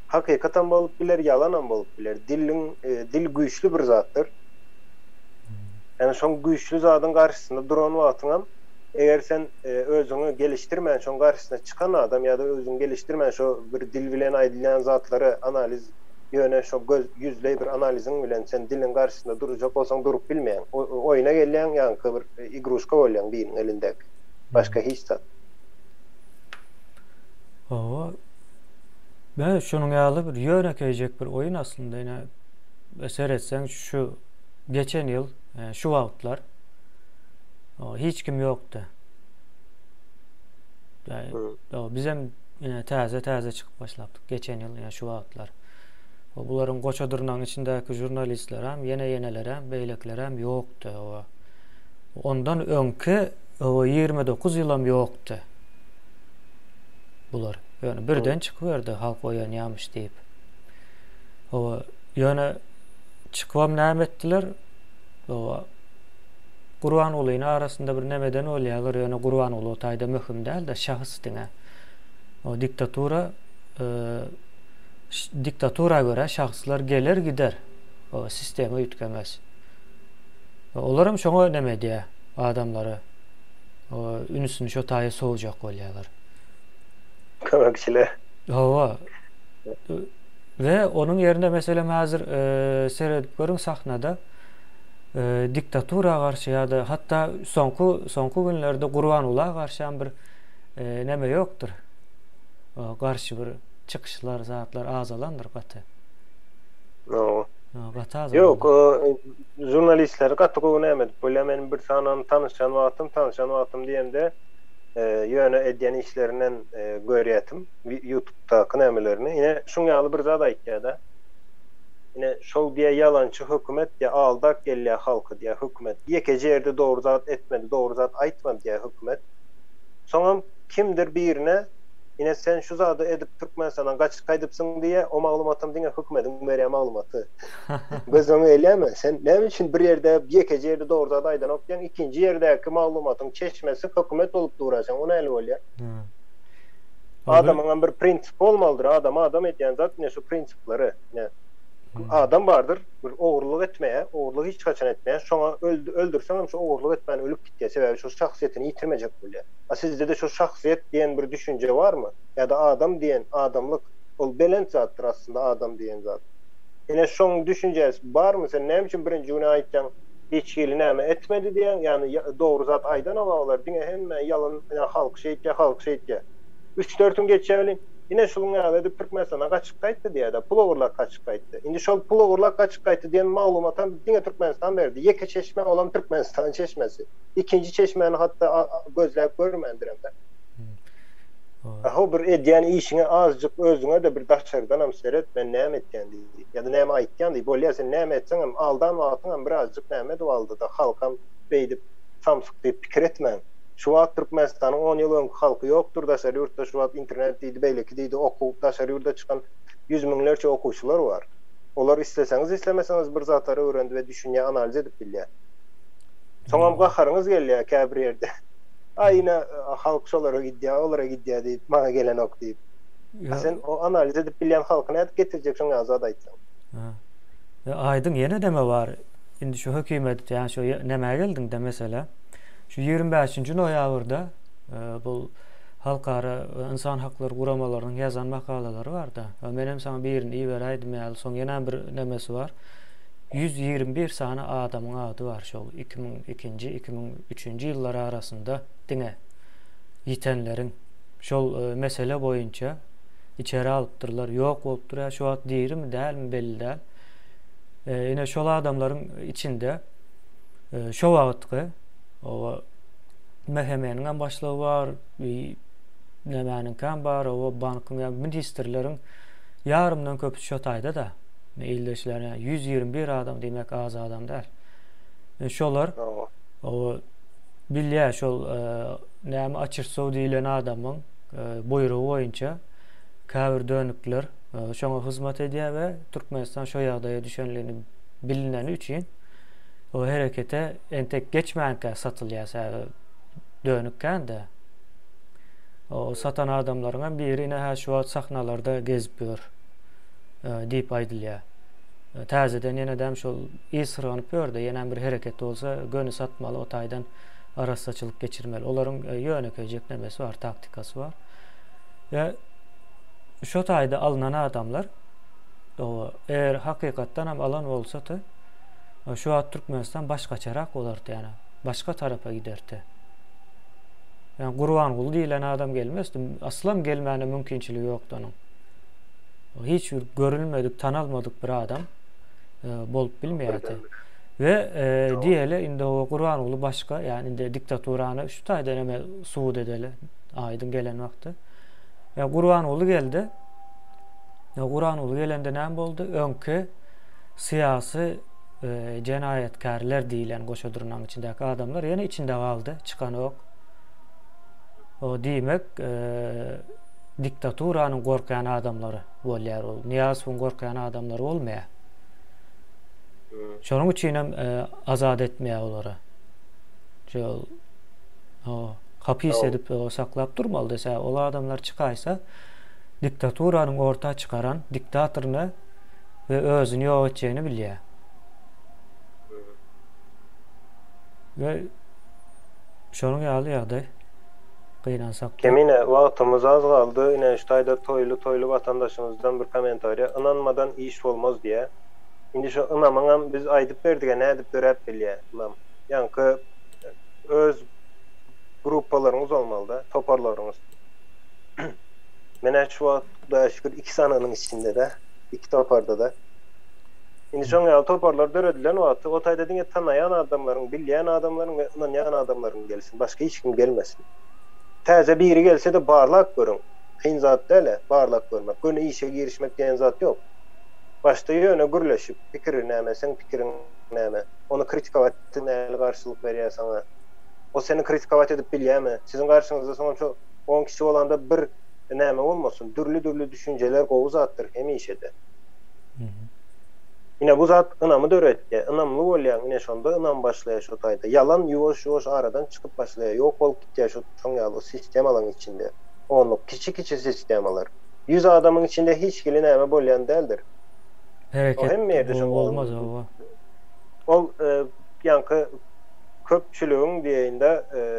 Hakykatam bolup biler ýalanam bolup biler. Diliň dil güýçli bir zatdyr. Ýani şoň güýçli zadyň garşysynda duran wagtyňam eger sen özüňi gelişdirmän şoň garşysyna çykan adam ýa-da özüňi gelişdirmän şo bir dil bilen aýdylýan zatlary analiz ýöne şo göz ýüzleý bir analiziň bilen sen diliň garşysynda durjak bolsaň durup bilmeýäň. Oýuna gelýäň ýaňky bir igruşka bolýaň biriniň elindäki. Başga hiç zat. Hawa. Men şunuň ýaly bir ýönekeýjek bir oýun aslynda ine seretseň şu geçen ýyl şu wagtlar hiç kim ýokdy. Bizem ine täze-täze çykyp başlapdyk geçen ýyl ine şu wagtlar. Bularyň goça dyrnagyň içindäki žurnalistlerem, ýene-ýenelerem, beýlekilerem ýokdy. Ondan öňki 29 ýylam ýokdy. Bular. Ýöne birden çykyberdi halk oýanýamyş diýip. Hawa, ýöne çykybam näme etdiler? Hawa, Gurbangulyny arasynda bir nemeden bolýarlar, ýöne Gurbanguly o taýda möhüm däl-de, şahs diňe. O diktatura e, diktatura görä şahslar geler gider. O sistema üýtgemez. Olaram şoňa neme edýär adamlary. O ünsüni şo taýa sowjak bolýarlar. Kömekçiler. Hawa. We onuň ýerine meselem häzir seredip görüň sahnada diktatura garşy ýa-da hatda soňky soňky günlerde Gurbangula garşy bir neme ýokdur. Garşy bir çykyşlar zatlar azalandyr gaty. Hawa. Gaty azalandyr. Ýok, žurnalistleri gaty gowy näme edip bolýar. Men bir sanyny tanyşan wagtym, tanyşan wagtym diýemde ýöne edýän işlerinden görýätim. Ýutubdaky nämelerini. Ine, şuň ýaly bir zat aýtýar-da. Ine, şol diýýär ýalançy hökümet diýýär, aldap gelýär halky diýýär hökümet. Ýekeje ýerde dogry zat etmedi, dogry zat aýtmady diýýär hökümet. Soňam kimdir birine, ine sen şu zady edip Türkmenistandan gaçyp gaýdypsyň diýýär, o maglumatam diňe hökümediň berýän maglumaty. Göz öňüňe gelýärmi? Sen näme üçin bir ýerde ýekeje ýerde dogry zat aýdanok diýýäň, ikinji ýerdäki maglumatyň çeşmesi hökümet bolup dur-a, sen o nähili bolýar? Adamyňam bir prinsipi bolmalydyr. Adamy adam edýän zat ine şu prinsipleri. Ine adam bardyr, bir ogurlyk etmeýär, ogurlyk hiç haçan etmeýär. Şoňa öldürseňem şu ogurlyk etmän ölüp gitýär. Sebäbi şo şahsyýetini ýitirmejek bolýar. A sizde-de şo şahsyýet diýen bir düşünje barmy? Ýa-da adam diýen adamlyk, ol belent zatdyr aslynda adam diýen zat. Ine şoň düşünjesi barmy? Sen näme üçin birinji güni aýtýaň hiç hili näme etmedi diýýäň, ýagny dogry zat aýdanok olar diňe hemme ýalan ine halk şeýtýä halk şeýtýä. Üç dört gün geçýä welin ine şunuň ýaly edip Türkmenistana gaçyp gaýtdy diýýädä pul ogurlap gaçyp gaýtdy. Indi şol pul ogurlap gaçyp gaýtdy diýen maglumatam diňe Türkmenistan berdi. Ýeke çeşme olam Türkmenistan çeşmesi. Ikinji çeşmäni hatda gözläp görmändiremdä. Ho bir edýän işiňe azjyk özüňe-de bir daşardanam seret, men näme etýän diý, ýa-da näme aýtýan diý, bolýa sen näme etseňem aldan wagtyňam birazjyk näme edip aldy-da, halkam beýdip samsyk diýip pikir etmäň. Şu wagt Türkmenistanyň on ýyl öňki halky ýokdur daşary ýurtda şu wagt internet diýdi beýleki diýdi okuw daşary ýurda çykan ýüz müňlerçe okuwçylar bar. Olar isleseňiz islemeseňiz bir zatlar öwrendi we düşünýär analiz edip bilýär. Soňam gaharyňyz gelýär käbir ýerde. Aý ine halk şolara gidýär, olara gidýär diýip, maňa gelenok diýip. A sen o analiz edip bilýän halky nädip getirjek şoň ýaly zat aýtsaň. Ha. Aýdyň ýene deme bar. Indi şu hökümet ýa şu nämä geldiňde mesele. Şu 25-nji noýabrda e, bu halkara e, ynsan haklary guramalarynyň ýazan makalalary barda. E, men hem saňa birini iberäýdim ýaly, soň ýene bir nemesi bar. 121 sany adamyň ady bar şol 2002-nji, 2003-nji ýyllar arasynda diňe ýitenleriň şol mesele boýunça içeri alypdyrlar, ýok bolupdyr ýa şu wagt dirimi dälmi belli däl. Ine şol adamlaryň içinde şo wagtky o MHM-niň hem başlygy bar, nämäniňkäm bar, o bankyň ýa ministrleriň ýarymdan köpüsi şo taýda-da. Ildeşler 121 adam diýmek az adam däl. Şolar o bilýär şol näme Açyrsow diýlen adamyň buýrugy boýunça käbir dönükler şoňa hyzmat edýär we Türkmenistan şo ýagdaýa düşenligini bilineni üçin o herekete entek geçmänkä satylýar sebäbi dönük kän-de. O satan adamlaryň hem biri ine hä şu wagt sahnalarda gezip ýör diýip aýdylýar. Täzeden ýenedem şol yz syrganyp ýör-de, ýenem bir hereket bolsa göni satmaly, o taýdan arassaçylyk geçirmeli. Olaryň ýönekeýjek nemesi bar, taktikasy bar. We şo taýda alnan adamlar o eger hakykatdan hem alan bolsady, şu wagt Türkmenistan başgaçarak bolardy, ýani başga tarapa giderdi. Ýani Gurbanguly diýlen adam gelmezdi, aslam gelmäne mümkinçiligi ýokdy onuň. Hiç bir görülmedik, tanalmadyk bir adam bolup bilmeýärdi. We diýeli indi o Gurbanguly başga, ýani indi diktaturany şu taýdan hem subut edeli aýdyň gelen wagty. Ýa Gurbanguly geldi. Ýa Gurbanguly gelende näme boldy? Öňki syýasy jenaýatkärler diýlen goşa dyrnagyň içindäki adamlar ýene içinde galdy, çykanok. O diýmek, diktaturanyň gorkýan adamlary bolýar ol. Nyýazowyň gorkýan adamlary bolmaýar. Şonuň üçin hem azat etmeýär olary. Şol hapis edip saklap durmaly dese, ol adamlar çykaýsa, diktaturanyň orta çykaran diktatoryny we özüni ýok etjegini bilýär. We şonuň ýaly ýagdaý. Gynansakda. Kemine, wagtymyz az galdy, ine şu taýda Toýly Toýly watandaşymyzdan bir kommentariýa, Ynanmadan iş bolmaz diýýä. Indi şo ynamyňam biz aýdyp berdigä nädip döräp bilýä ynam. Ýaňky öz gruppalaryňyz bolmalyda, toparlaryňyz. Menä şu wagt Hudaýa şükür iki sanynyň içindede, iki toparda-da. Indi şoň ýaly toparlar döredilen wagty o taýda diňe tanaýan adamlaryň, bilýän adamlaryň we ynanýan adamlaryň gelsin, başga hiç kim gelmesin. Täze biri gelse-de barlap görüň. Kyn zat däl-ä, barlap görmek. Göni işe girişmek diýen zat ýok. Başda ýöne gürleşip, pikiri näme, seň pikiriň näme, ony kritikowat nähili garşylyk berýär saňa, o seni kritikowat edip bilýärmi, siziň garşyňyzda soňam şo on kişi bolanda bir näme bolmasyn, dürli-dürli düşünjeler gowy zatdyr hemişe-de. Ine bu zat ynamy döretýär. Ynamly bolýaň, ine şonda ynam başlaýar şo taýda. Ýalan ýuwaş-ýuwaş aradan çykyp başlaýar, ýok bolup gitýär şo şoň ýaly o sistemalaryň içinde. Onluk kiçi-kiçi sistemalar. Ýüz adamyň içinde hiç hili näme bolýan däldir. O Hereket hemme ýerde şoň ýaly. bolmaz hawa. Ol ýaňky köpçüligiň diýeýin-de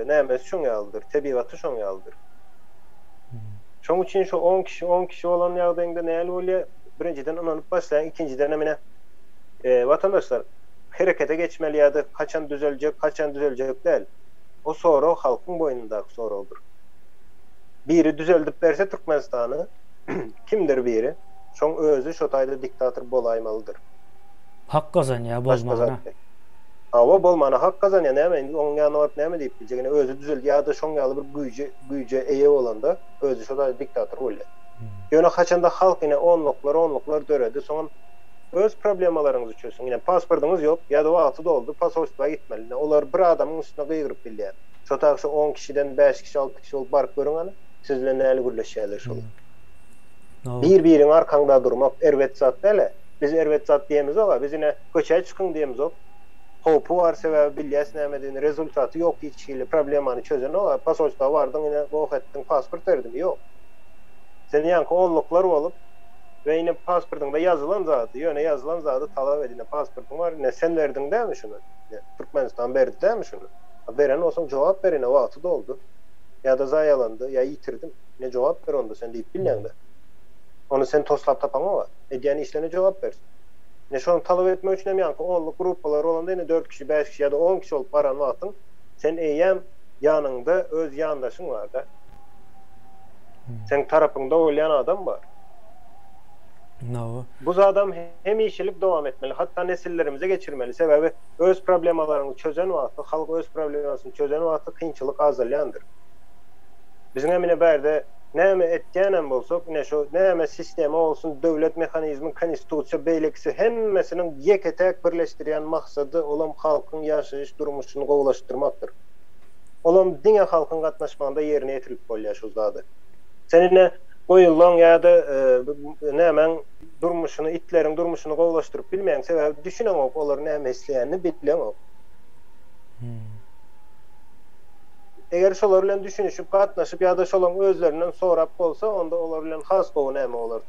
nämesi şoň ýalydyr, tebigaty şoň ýalydyr. Şoň üçin şo on kişi, on kişi bolan ýagdaýyňda nähili bolýar? Birinjiden ynanyp başlaýaň, ikinjidenem ine, watandaşlar, herekete geçmeli ýa-da haçan düzeljek, haçan düzeljek däl. O sorag halkyň boýnundaky soragdyr. Biri düzeldip berse Türkmenistany, kimdir biri, şoň özi şo taýda diktator bolaýmalydyr. Hak gazanýar Başga bolmagyna. zat däl. Hawa, bolmana hak gazanýar, näme indi onuň ýanyna baryp näme diýip biljek, ine özi düzeldi ýa-da şoň ýaly bir güýji güýje eýe bolanda özi şo taýda diktator bolýar. Ýöne haçanda halk ine onluklar onluklar döredi, soňam öz problemalaryňyzy çözsüň, ine pasportyňyz ýok ýa-da wagty doldy, posolstwa gitmeli, ine olar bir adamyň üstüne gygyryp bilýär. Şo tak şu on kişiden bäş kişi alty kişi bolup baryp görüň hany, siz bilen nähili gürleşýärler şolar. Bir-biriň arkaňda durmak erbet zat däl-ä. Biz erbet zat diýemizok-a, biz ine köçä çykyň diýemizok. Howpy bar sebäbi bilýäs nämedigini, rezultaty ýok hiç hili problemany çözenok-a, posolstwa bardyň ine goh etdiň pasport berdimi, ýok. Sen ýaňky onluklar bolup we ine pasportyňda ýazylan zady, ýöne ýazylan zady talap et ine pasportyň bar ine sen berdiň dämi şuny, ine Türkmenistan berdi dämi şuny. A beren bolsaň jogap ber ine wagty doldy ýa-da zaýalandy ýa ýitirdim ine jogap ber onda sen diýip bilýäňdä. Ony sen toslap tapaňoga. Edýän işlerine jogap bersin. Ine şony talap etmek üçin hem ýaňky onluk gruppalar bolanda ine dört kişi, bäş kişi ýa-da on kişi bolup baran wagtyň sen eýýäm ýanyňda öz ýandaşyň bar-da. Seň tarapyňda bolýan adam bar. Hawa. Bu zadam hemişelik dowam etmeli, hatda nesillerimize geçirmeli. Sebäbi öz problemalaryňy çözen wagty, halk öz problemasyny çözen wagty kynçylyk azalýandyr. Biziň hem ine bärde näme etýänem bolsak, ine şu näme sistema bolsun, döwlet mehanizmi, konstitusiýa, beýlekisi hemmesiniň ýeke-täk birleşdirýän maksady olam halkyň ýaşaýyş durmuşyny gowulaşdyrmakdyr. Olam diňe halkyň gatnaşmagynda ýerine ýetirilip bolýar şu zady. Sen ine goýunlaň ýa-da nämäň durmuşyny, itleriň durmuşyny gowulaşdyryp bilmeýäň, sebäbi düşüneňok olar näme isleýänini bileňok. Eger şolar bilen düşünişip, gatnaşyp ýa-da şolaň özlerinden sorap bolsa, onda olar bilen has gowy näme bolar,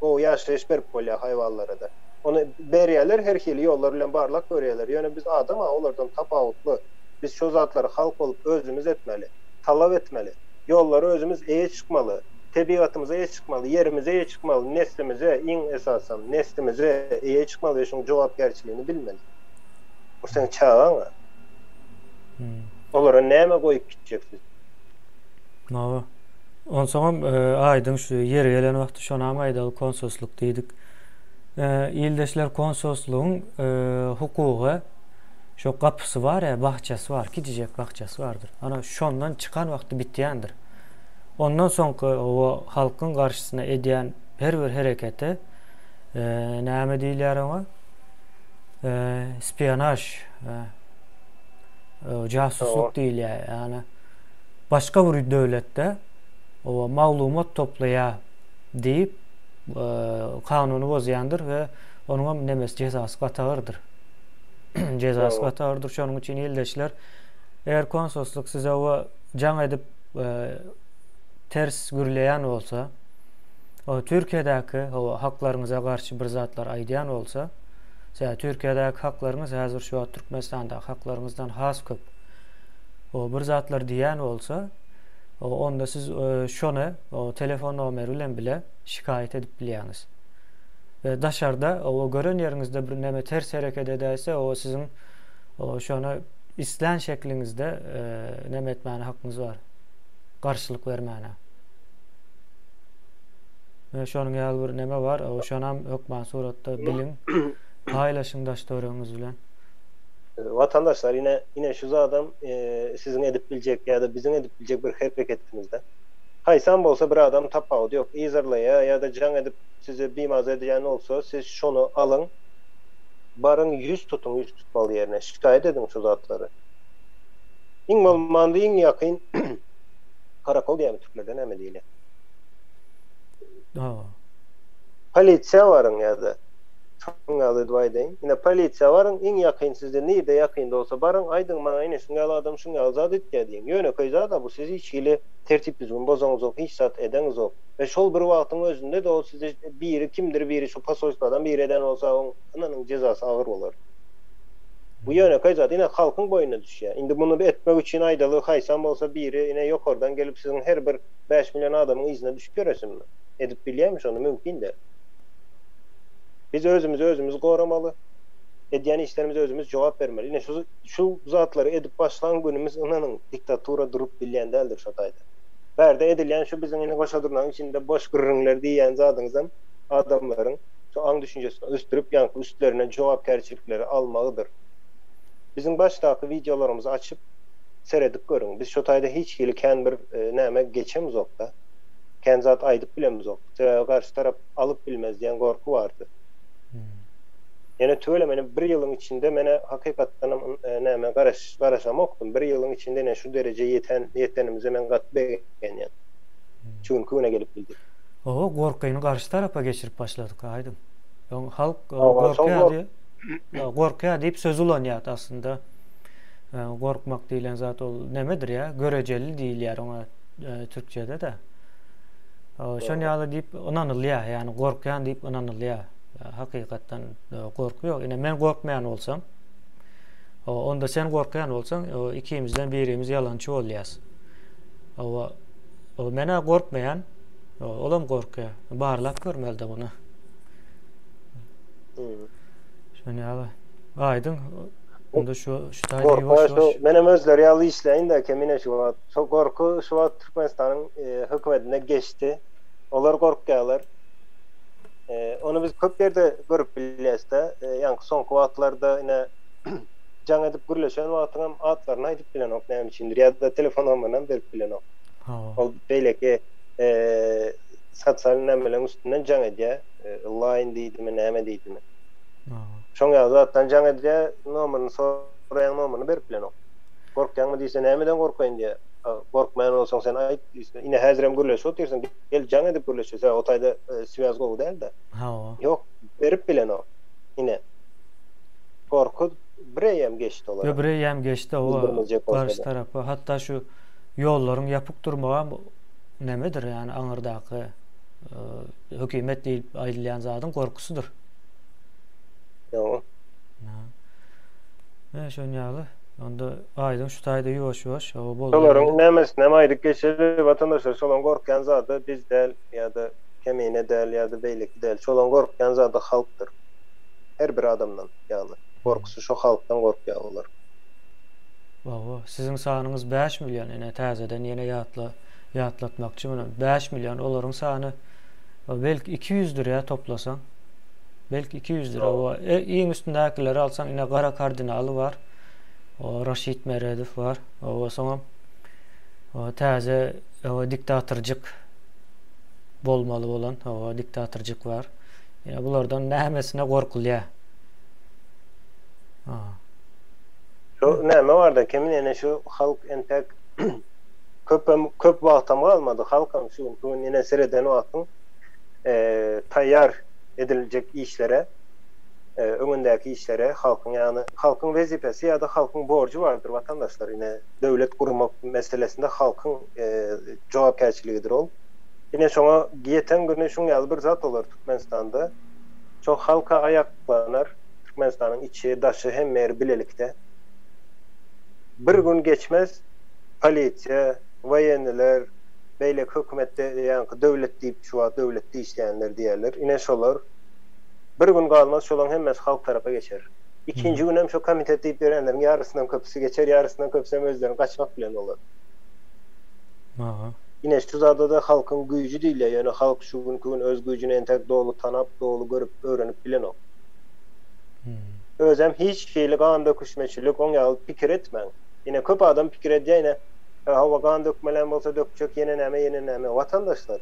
gowy ýaşaýyş berip bolýar haýwanlara-da. Ony berýärler, her hili ýollar bilen barlap görýärler. Ýöne biz adam-a olardan tapawutly. Biz şo zatlary halk bolup özümiz etmeli, talap etmeli. Ýollara özümiz eýe çykmaly, tebigatymyza eýe çykmaly, ýerimize eýe çykmaly, neslimize, iň esasam, neslimize eýe çykmaly we şoň jogapkärçiligini bilmeli. Bu seň çagaň-a. Olara näme goýup gitjek siz? Hawa. Onsoňam aýdyň şu ýeri gelen wagty şonam aýdaly konsulslyk diýdik. Ildeşler konsulslygyň hukugy şo gapysy bar ýa bakjasy bar, kiçijek bakjasy bardyr. Ana şondan çykan wagty bitýändir. Ondan soňky o halkyň garşysyna edýän her bir hereketi näme diýilýär oňa? Spionaž jasuslyk diýilýär. Ýagny başga bir döwletde o maglumat toplaýar diýip kanuny bozýandyr we onuň hem nemesi jezasy gaty agyrdyr. Jezasy gaty agyrdyr. Şonuň üçin ildeşler eger konsulslyk size o jaň edip ters gürleýän bolsa, o Türkiýedäki o haklaryňyza garşy bir zatlar aýdýan bolsa, Sebäbi Türkiýedäki haklaryňyz häzir şu wagt Türkmenistandaky haklaryňyzdan has köp. O bir zatlar diýýän bolsa, onda siz şony o telefon nomeri bilen bile şikaýat edip bilýäňiz. We daşarda o gören ýeriňizde bir näme ters hereket edäýse, o siziň o şony islän şekliňizde näme etmäne hakyňyz bar. Garşylyk bermäne. Mine şonuň ýaly bir neme bar, şonam hökman suratda biliň, paýlaşyň daş-töweregiňiz bilen. Watandaşlar ine ine şu zadam siziň edip biljek ýa-da biziň edip biljek bir hereketimizde. Haýsam bolsa bir adam tapawudy ýok, yzarlaýa ýa-da jaň edip sizi bimaza edýän bolsa siz şony alyň baryň ýüz tutuň ýüz tutmaly ýerine şikaýat ediň şu zatlary. Iň bolmanda iň ýakyn karakol diýýärmi türklerde näme diýilýär. Polisiýa baryň ýa-da şonuň ýaly edip aýdaýyn. Ine polisiýa baryň, iň ýakyn sizde nirde ýakynda bolsa baryň, aýdyň maňa ine şuň ýaly adam şuň ýaly zat etýär diýiň. Ýönekeý zat-a bu, siz hiç hili tertip-düzgün bozaňyzok, hiç zat edeňizok. We şol bir wagtyň özünde-de ol size biri kimdir biri şu posolstwadan biri eden bolsa oň ynanyň jezasy agyr bolar. Bu ýönekeý zat, ine halkyň boýnuna düşýär. Indi muny etmek üçin aýdaly haýsam bolsa biri ine ýokardan gelip siziň her bir 5 million adamyň yzyna düşüp ýöresinmi? Edip bilýärmi şony? Mümkin däl. Biz özümizi özümiz goramaly. Edýän işlerimize özümiz jogap bermeli. Ine şu şu zatlary edip başlan günümiz ynanyň diktatura durup bilýän däldir şo taýda. Bärde edilýän şu biziň ine goşa durnagyň içinde boş gürrüňler diýýän zadyňyzam adamlaryň şu aň düşünjesini ösdürip ýaňky üstlerine jogapkärçilikleri almagydyr. Biziň başdaky wideolarymyzy açyp seredip görüň. Biz şo taýda hiç hili kän bir näme geçemizok-da. Kän zat aýdyp bilemizok. Sebäbi garşy tarap alyp bilmez diýen gorky bardy. Ýöne tüweleme ine bir ýylyň içinde menä hakykatdanam näme garaş garaşamokdym. Bir ýylyň içinde ine şu derejä ýeten ýetenimize men gaty begenýän. Şu günki güne gelip bildik. Hawa gorkyny garşy tarapa geçirip başladyk aýdyň. Öň halk gorkýar diýip gorkýar diýip söz ulanýardy aslynda. Gorkmak diýlen zat ol nemedir ýa görejeli diýilýär oňa türkçede-de. Şon ýaly diýip ynanylýar, ýagny gorkýan diýip ynanylýar. Hakykatdan gorky ýok. Ine men gorkmaýan bolsam, onda sen gorkýan bolsaň, ikimizden birimiz ýalançy bolýas. Hawa, men-ä gorkmaýan, olam gorkýar. Barlap görmeli-de muny. Şon ýaly. Aýdyň. Onda şu şu taýda ýuwaş ýuwaş. Menem özleri ýaly işläýin-dä kemine şu wagt. Şo gorky şu wagt Türkmenistanyň hökümetine geçdi. Olar gorkýarlar. Ony biz köp ýerde görüp bilýäs-de. Ýaňky soňky wagtlarda ine jaň edip gürleşen wagtyňam atlaryny aýdyp bilenok näme üçindir ýa-da telefon nomerinem berip bilenok. Ol beýleki sosial nämeleriň üstünden jaň edýär. Line diýdimi, näme diýdimi. Şoň ýaly zatdan jaň edýär, nomerini soraýaň, nomerini berip bilenok. Gorkýaňmy diýse, nämeden gorkaýyn diýýär. Gorkmaýan bolsaň sen aýt diýse, ine häzirem gürleşip otyrsyň, gel jaň edip gürleşeli, sebäbi o taýda swýaz gowy däl-de. Hawa. Ýok, berip bilenok. Ine. Gorky bireýýäm geçdi olara. Ýo, bireýýäm geçdi, hawa, garşy tarapa. Hatda şu ýollaryň ýapyk durmagam nemedir, ýagny aňyrdaky hökümet diýlip aýdylýan zadyň gorkusydyr. Ýo. Ine şon ýaly. Onda aýdyň şu taýda ýuwaş ýuwaş hawa boldy. Şolaryň nämesinem aýdyp geçeli watandaşlar şolaň gorkýan zady biz däl ýa-da Kemine däl ýa-da beýleki däl şolaň gorkýan zady halkdyr. Her bir adamdan ýagny gorkusy şo halkdan gorkýar olar. Hawa siziň sanyňyz 5 million ine täzeden ýene ýatla ýatlatmakçy muny 5 million olaryň sany belki 200-dür ýa toplasaň. Belki 200-dür. Hawa, e, iň üstündäkileri alsaň ine Gara kardinaly bar. O Raşid Meredow bar. Hawa, soňam o täze o diktatorjyk bolmaly bolan, hawa, diktatorjyk bar. Ine bulardan nämesine gorkulýar? Ha. Şu näme barda kimin ene şu halk entek köpem köp wagtam galmady. Halkam şu gün ene sereden wagtyň taýýar ediljek işlere, öňündäki işlere halkyň ýagny halkyň wezipesi ýa-da halkyň borjy bardyr watandaşlar ine döwlet gurmak meselesinde halkyň jogapkärçiligidir ol. Ine şoňa ýeten güni şuň ýaly bir zat bolar Türkmenistanda. Şo halka aýaklanar Türkmenistanyň içi, daşy hemme ýeri bilelikde. Bir gün geçmez polisiýa, woýenniler, beýleki hökümetde ýaňky döwlet diýip şu wagt döwletde işleýänler diýerler. Ine şolar bir gün galmaz şolaň hemmesi halk tarapa geçer. Ikinji günem şo komitet diýip ýörenleriň ýarysyndan köpüsi geçer, ýarysyndan köpüsem özlerini gaçmak bilen bolar. Aha. Ine şu zada-da halkyň güýji diýilýär, ýöne halk şu günki gün öz güýjüni entek doly tanap, doly görüp, öwrenip bilenok. Özem hiç hili gan döküşmeçilik oň ýaly pikir etmäň. Ine köp adam pikir edýär ine hawa gan dökmelem bolsa dökjek ýene näme ýene näme. Watandaşlar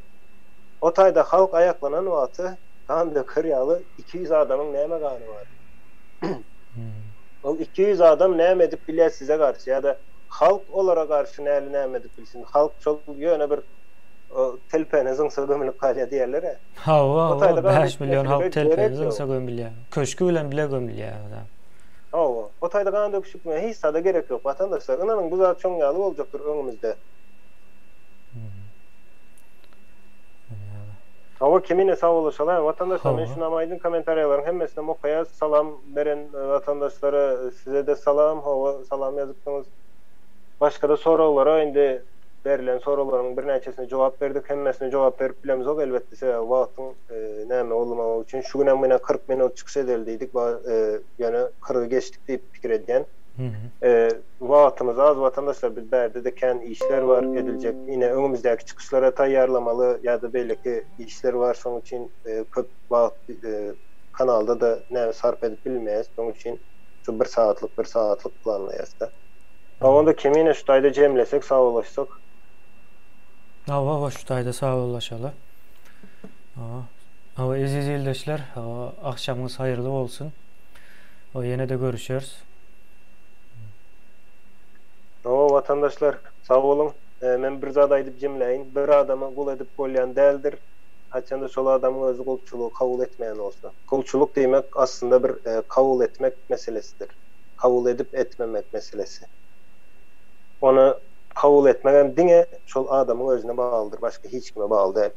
o taýda halk aýaklanan wagty gan döker ýaly 200 adamyň näme gany bar. Ol 200 adam näme edip bilýär size garşy ýa-da halk olara garşy näli näme edip bilsin. Halk şol ýöne bir telpene zyňsa gömülip galýar diýerler-ä. Hawa, hawa, 5 million halk telpene zyňsa gömülýär. Köşki bilen bile gömülýär adam. Hawa, o taýda gan döküşikmä hiç zada gerek ýok, watandaşlar. Ynanyň, bu zat şoň ýaly boljakdyr öňümizde. Hawa, Kemine sag bolaşaly. Watandaşlar, men şunam aýdyn, kommentariýalaryň hemmesinem okaýas. Salam beren watandaşlara size-de salam. Hawa, salam ýazypsyňyz. Başga-da soraglara indi berlen soraglaryň birnäçesine jogap berdik. Hemmesine jogap berip bilemzok elbetde, sebäbi wagtyň näme bolmagy üçin. Şu günem ýene 40 minut çykyş edeli diýdik. Ýöne kyrgy geçdik diýip pikir edýän. Wagtymyz az watandaşlar biz bärde-de kän işler bar ediljek. Ine öňümizdäki çykyşlara taýýarlamaly ýa-da beýleki işler bar şoň üçin köp wagt kanalda-da näme sarp edip bilmeýäs. Şoň üçin. Şu bir sagatlyk, bir sagatlyk planlaýas-da. Onda Kemine şu taýda jemlesek, sagbollaşsak. Hawa, hawa, şu taýda sagbollaşaly. Hawa. Hawa, eziz ildeşler, hawa, agşamyňyz haýyrly bolsun. Hawa, ýene-de görüşeris. Hawa, watandaşlar, sag boluň. Men bir zat aýdyp jemläýin. Bir adama gul edip bolýan däldir. Haçanda şol adamyň özi gulçulygy kabul etmeýän bolsa. Gulçulyk diýmek aslynda bir kabul etmek meselesidir. Kabul edip etmemek meselesi. Ony kabul etmegem diňe şol adamyň özüne baglydyr, başga hiç kime bagly däl.